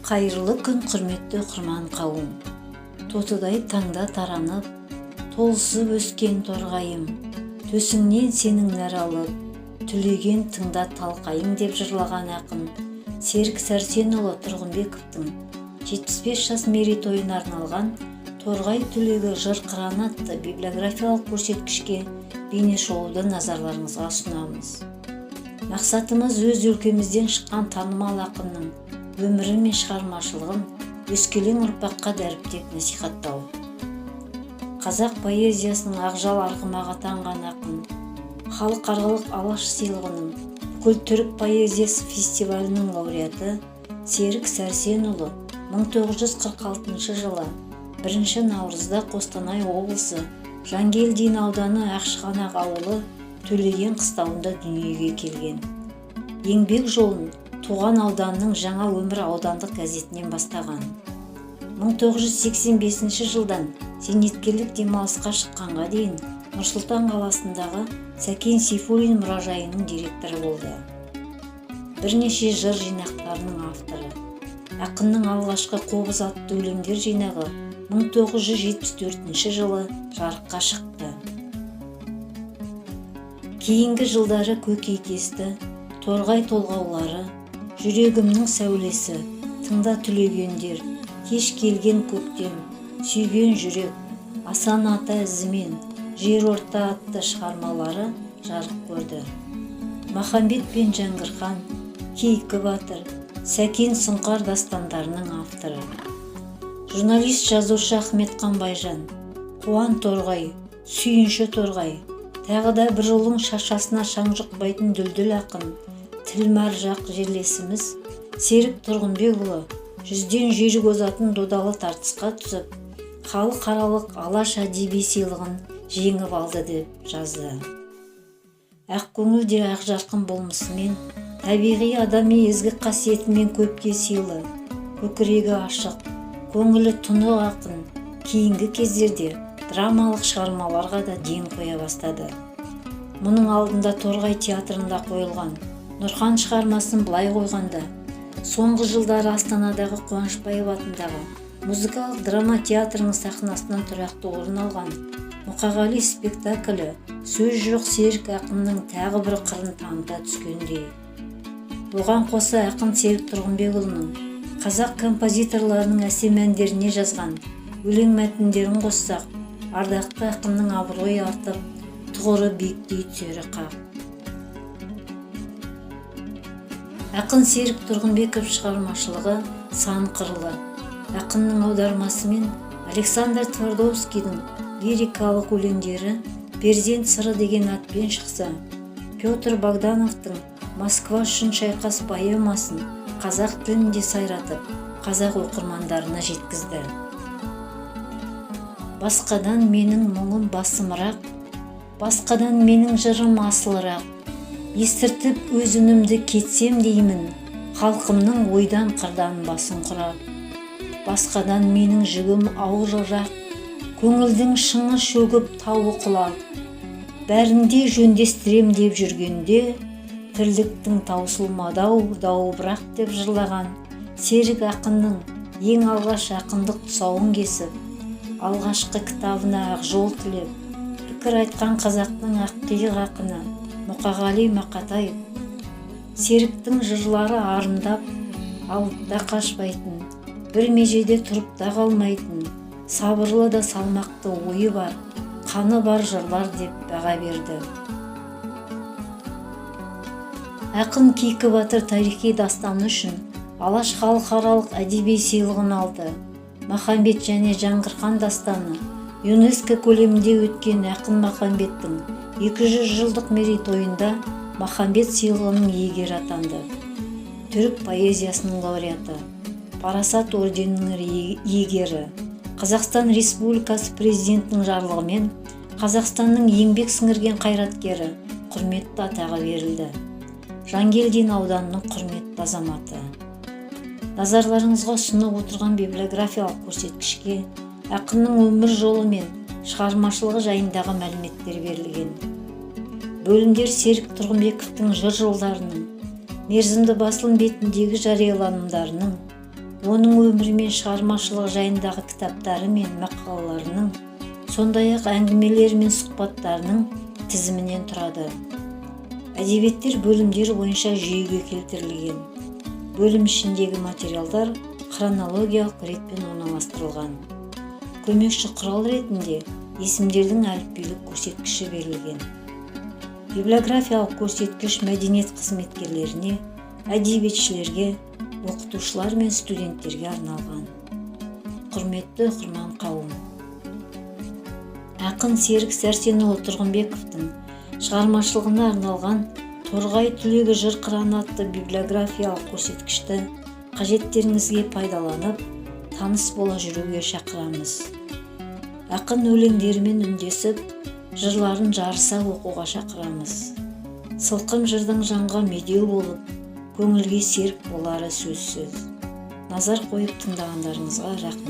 Қайырлы күн, құрметті оқырман қауым! Тотыдай таңда таранып, толысып өскен торғайым, төсіңнен сенің нәр алып, түлеген тыңда талқайым деп жырлаған ақын Серік Сәрсенұлы Тұрғынбековтің 75 жас мерейтойына арналған «Торғай түлегі жыр қыраны» атты библиографиялық көрсеткішке бейнешолуды назарларыңызға ұсынамыз. Мақсатымыз – өз өлкемізден шыққан танымал ақынның өмірі мен шығармашылығын өскелең ұрпаққа дәріптеп, насихаттау. Қазақ поэзиясының ақжал арғымағы атанған ақын Халықаралық «Алаш» сыйлығының, бүкіл түрік поэзиясы фестивалінің лауреаты Серік Сәрсенұлы 1946 жылы 1 наурызда Қостанай облысы, Жангелдин ауданы, Ақшығанақ ауылы, Төлеген қыстауында дүниеге келген. Еңбек жолын туған ауданының «Жаңа өмір» аудандық газетінен бастаған. 1985 жылдан зейнеткерлік демалысқа шыққанға дейін Нұр-Сұлтан қаласындағы Сәкен Сейфуллин мұражайының директоры болды. Бірнеше жыр жинақтарының авторы. Ақынның алғашқы «Қобыз» атты өлеңдер жинағы 1974 жылы жарыққа шықты. Кейінгі жылдары «Көкейтесті», «Торғай толғаулары», «Жүрегімнің сәулесі», «Тыңда, түлегендер», «Кеш келген көктем», «Сүйген жүрек», «Асан ата ізімен», «Жерорта» атты шығармалары жарық көрді. «Махамбет пен Жәңгірхан», «Кейкі батыр», «Сәкен сұңқар» дастандарының авторы. Журналист, жазушы Ахметхан Байжан «Қуан торғай, сүйінші торғай, тағы да бір ұлың, шашасына шаң жұқпайтын дүлдүл ақын, тілмар жақ жерлесіміз Серік Тұрғынбекұлы 100-ден жүйрік озатын додалы тартысқа түсіп, Халықаралық «Алаш» әдеби сыйлығын жеңіп алды», – деп жазды. Ақкөңіл де ақжарқын болмысымен, табиғи адами ізгі қасиетімен көпке сыйлы, көкірегі ашық, көңілі тұнық ақын кейінгі кездерде драмалық шығармаларға да ден қоя бастады. Мұның алдында Торғай театрында қойылған «Нұрхан» шығармасын былай қойғанда, соңғы жылдары Астанадағы Қуанышбаев атындағы музыкалық драма театрының сахнасынан тұрақты орын алған «Мұқағали» спектаклі, сөз жоқ, Серік ақынның тағы бір қырын таныта түскендей. Оған қоса ақын Серік Тұрғынбекұлының қазақ композиторларының әсем әндеріне жазған өлең мәтіндерін қоссақ, ардақты ақынның абыройы артып, тұғыры биіктей түсері хақ. Ақын Серік Тұрғынбеков шығармашылығы сан қырлы. Ақынның аудармасымен Александр Твардовскийдің лирикалық өлеңдері «Перзент сыры» деген атпен шықса, Петр Богдановтың «Москва үшін шайқас» поэмасын қазақ тілінде сайратып, қазақ оқырмандарына жеткізді. «Басқадан менің мұңым басымырақ, басқадан менің жырым асылырақ, естіртіп өз үнімді кетсем деймін, халқымның ойдан қырдан басын құрап. Басқадан менің жүгім ауырырақ, көңілдің шыңы шөгіп, тауы құлап. Бәрінде жөндестірем деп жүргенде, тірліктің таусылмады-ау дауы бірақ», – деп жырлаған Серік ақынның ең алғаш ақындық тұсауын кесіп, алғашқы кітабына ақ жол тілеп, пікір айтқан қазақтың аққиық ақыны Мұқағали Мақатаев «Серіктің жырлары арындап, алып та қашпайтын, бір межеде тұрып та қалмайтын, сабырлы да салмақты ойы бар, қаны бар жырлар», – деп баға берді. Ақын «Кейкі батыр» тарихи дастаны үшін «Алаш» халықаралық әдеби сыйлығын алды. «Махамбет және Жаңғырхан» дастаны ЮНЕСКО көлемінде өткен ақын Махамбеттің 200 жылдық мерейтойында «Махамбет» сыйлығының иегері атанды. Түрік поэзиясының лауреаты, «Парасат» орденінің иегері, Қазақстан Республикасы Президентінің жарлығымен «Қазақстанның еңбек сіңірген қайраткері» құрметті атағы берілді. Жангелдин ауданының құрметті азаматы. Назарларыңызға ұсынып отырған библиографиялық көрсеткішке ақынның өмір жолы мен шығармашылығы жайындағы мәліметтер берілген. Бөлімдер Серік Тұрғынбековтің жыр жолдарының, мерзімді басылым бетіндегі жарияланымдарының, Оның өмірі мен шығармашылығы жайындағы кітаптары мен мақалаларының, сондай-ақ әңгімелері мен сұхбаттарының тізімінен тұрады. Әдебиеттер бөлімдер бойынша жүйеге келтірілген. Бөлім ішіндегі материалдар хронологиялық ретпен орналастырылған. Көмекші құрал ретінде есімдердің әліпбилік көрсеткіші берілген. Библиографиялық көрсеткіш мәдениет қызметкерлеріне, әдебиетшілерге, оқытушылар мен студенттерге арналған. Құрметті оқырман қауым, ақын Серік Сәрсенұлы Тұрғынбековтің шығармашылығына арналған «Торғай түлегі жыр қыраны» атты библиографиялық көрсеткішті қажеттеріңізге пайдаланып, таныс бола жүруге шақырамыз. Ақын өлеңдерімен үндесіп, жырларын жарыса оқуға шақырамыз. Сылқым жырдың жанға медеу болып, көңілге серік болары сөзсіз. Назар қойып тыңдағандарыңызға рахмет.